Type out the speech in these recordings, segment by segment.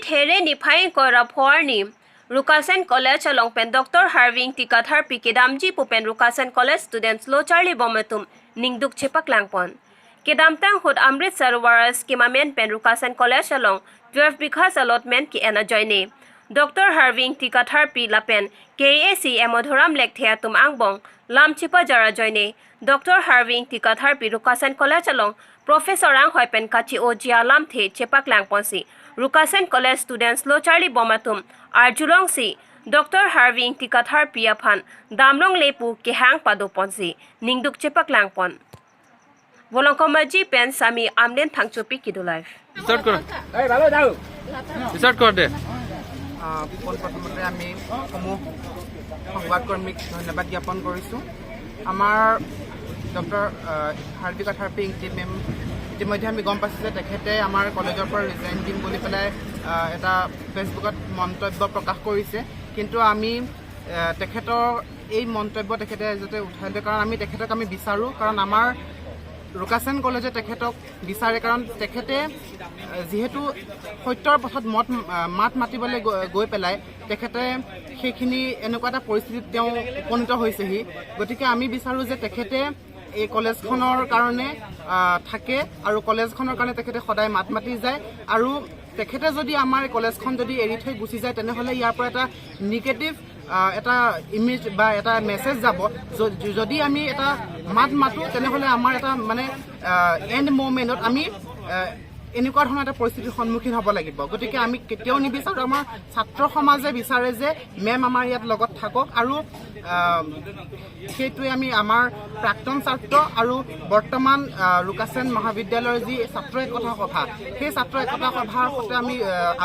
There ni phaing ko raphor ni Rukasen College along pen Dr. Harving Tikathar P Kedamji Pupen Rukasen College students lo Charlie Bomatum Ningduk Chepak Langpon. Kedamtang Hud Amritsar Waras Kimamen pen Rukasen College along 12 bighas allotment ki ena joine. Dr. Harving Tikathar P Lapen KAC Emodhoram Lekthea tum angbong Lam Chipa Jara joine. Dr. Harving Tikathar P Rukasen College along Professor Ang Hoipen Kachi Ojia Lam The Chepak Langponsi. Rukasen College students lo Charlie Bomatum Arjulong si Dr. Harving Tikathar Piaphan Damrong Lepu Kehang Padoponsi Ningduk Chepak Langpon. Volongkomaji pen Sami Amlen Thangchupi Kidu Life. Start কর, start কৰ দে। পোনপ্ৰথমতে আমি সমূহ সংবাদকৰ্মীক ধন্যবাদ জ্ঞাপন কৰিছোঁ। আমাৰ doctor Hardik থাৰ্পি Ingti ma'am, ইতিমধ্যে আমি গম পাইছোঁ যে তেখেতে আমাৰ কলেজৰ পৰা ৰিজাইন দিম বুলি পেলাই এটা ফেচবুকত মন্তব্য প্ৰকাশ কৰিছে। কিন্তু আমি তেখেতৰ এই মন্তব্য তেখেতে যাতে উঠাই দিয়ে, কাৰণ আমি তেখেতক আমি বিচাৰোঁ, কাৰণ আমাৰ ৰুকাচেন কলেজে তেখেতক বিচাৰে, কাৰণ তেখেতে যিহেতু সত্যৰ পথত মাত মাতিবলৈ গৈ পেলাই তেখেতে সেইখিনি এনেকুৱা এটা পৰিস্থিতিত তেওঁ উপনীত হৈছেহি। গতিকে আমি বিচাৰোঁ যে তেখেতে এই কলেজখনৰ কাৰণে থাকে আৰু কলেজখনৰ কাৰণে তেখেতে সদায় মাত মাতি যায়। আৰু তেখেতে যদি আমাৰ এই কলেজখন যদি এৰি থৈ গুচি যায়, তেনেহ'লে ইয়াৰ পৰা এটা নিগেটিভ এটা ইমেজ বা এটা মেছেজ যাব। যদি আমি এটা মাত মাতো, তেনেহ'লে আমাৰ এটা মানে এণ্ড মুমেণ্টত আমি এনেকুৱা ধৰণৰ এটা পৰিস্থিতিৰ সন্মুখীন হ'ব লাগিব। গতিকে আমি কেতিয়াও নিবিচাৰোঁ, আমাৰ ছাত্ৰ সমাজে বিচাৰে যে মেম আমাৰ ইয়াত লগত থাকক। আৰু সেইটোৱে আমি আমাৰ প্ৰাক্তন ছাত্ৰ আৰু বৰ্তমান ৰুকাচেন মহাবিদ্যালয়ৰ যি ছাত্ৰ একতা সভা, সেই ছাত্ৰ একতা সভাৰ সৈতে আমি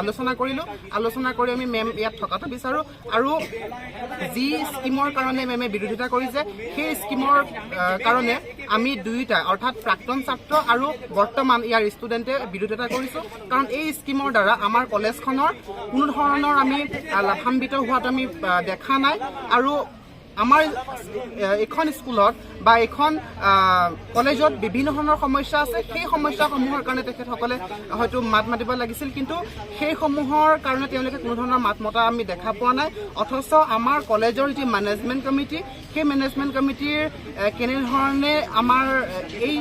আলোচনা কৰিলোঁ। আলোচনা কৰি আমি মেম ইয়াত থকাটো বিচাৰোঁ আৰু যি স্কীমৰ কাৰণে মেমে বিৰোধিতা কৰিছে, সেই স্কীমৰ কাৰণে আমি দুয়োটা, অৰ্থাৎ প্ৰাক্তন ছাত্ৰ আৰু বৰ্তমান ইয়াৰ ষ্টুডেণ্টে বিৰোধিতা কৰিছোঁ, কাৰণ এই স্কীমৰ দ্বাৰা আমাৰ কলেজখনৰ কোনো ধৰণৰ আমি লাভান্বিত হোৱাটো আমি দেখা নাই। আৰু আমাৰ এইখন স্কুলত বা এইখন কলেজত বিভিন্ন ধৰণৰ সমস্যা আছে। সেই সমস্যাসমূহৰ কাৰণে তেখেতসকলে হয়তো মাত মাতিব লাগিছিল, কিন্তু সেইসমূহৰ কাৰণে তেওঁলোকে কোনো ধৰণৰ মাত মতা আমি দেখা পোৱা নাই। অথচ আমাৰ কলেজৰ যি মেনেজমেণ্ট কমিটি, সেই মেনেজমেণ্ট কমিটিৰ কেনেধৰণে আমাৰ এই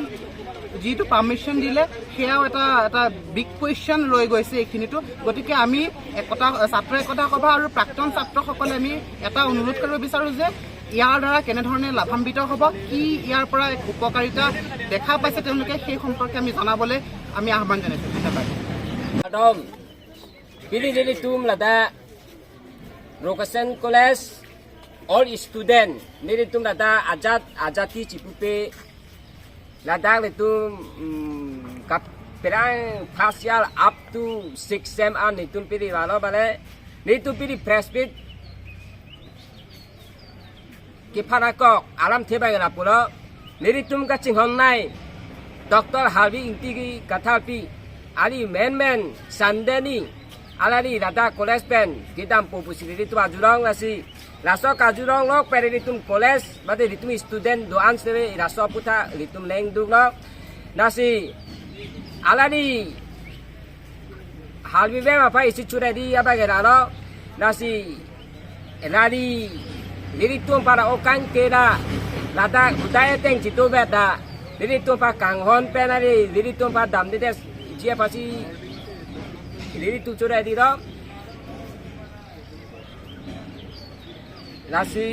যিটো পাৰ্মিশ্যন দিলে, সেয়াও এটা এটা বিগ কুৱেশ্যন ৰৈ গৈছে এইখিনিতো। গতিকে আমি একতা ছাত্ৰ একতা সভা আৰু প্ৰাক্তন ছাত্ৰসকলে আমি এটা অনুৰোধ কৰিব বিচাৰোঁ যে ইয়াৰ দ্বাৰা কেনেধৰণে লাভান্বিত হ'ব, কি ইয়াৰ পৰা এক উপকাৰিতা দেখা পাইছে তেওঁলোকে, সেই সম্পৰ্কে আমি জনাবলৈ আমি আহ্বান জনাইছোঁ। ধন্যবাদ। Atom. Pili dili tum lada Rokasen College all student nili tum lada ajat ajati chipupe lada le tum kap perang partial up to 6 sem an ni tum pili walo bale ni tum pili press bit ki phanakok alam theba la pulo nili tum ka chinghong nai Dr. Harvey Ingti ki kathapi ali men men sandeni alali rada college pen kidam popusili tu ajurong lasi raso kajurong lok pere tum college bade ritum student do ansere raso putha ritum leng duk lok nasi alali Harvey be ma pa isi chure di abage lo nasi lali liri tum para okan kera lada udaya teng chitu beta liri tum pa kanghon penari liri tum pa dam de jia pasi liri tu chure di ro nasi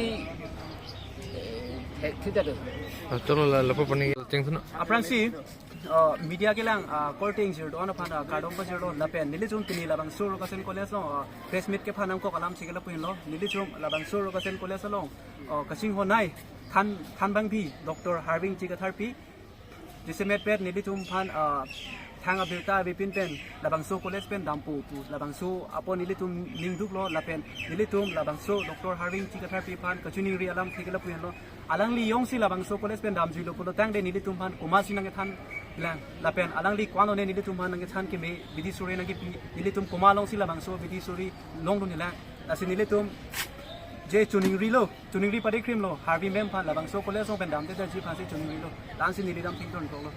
thida. চলো lop পানি চেংথুন। Aprang si media ke lang korting zero on phan kardom pa zero lapen nili chum tini labang sur kasen college lo press meet ke phanam ko kalam sigela puin lo nili chum labang sur kasen college lo kasing honai than than bang phi Dr. Harbing Chikathar pi jise met pet nili chum phan thang abirta bipin pen labang su college pen dampu pu labang su apo nili tum ningduk lo lapen nili tum labang su Dr. Harbing Chikathar pi phan kachuni ri alam sigela puin lo alang li yong si labang su college pen damji lo pulo tang de nili tum phan kuma si nang than lang lapen alang li kwano ne nili tum phan nang than ke me bidi suri nang ki nili tum kuma long si labang su bidi suri long du ni lang asi nili tum je chuning ri lo chuning ri pade cream lo harbi mem phan labang so college so pen dam te ji phan si chuning ri lo tan si nili dam thing ton ko lo.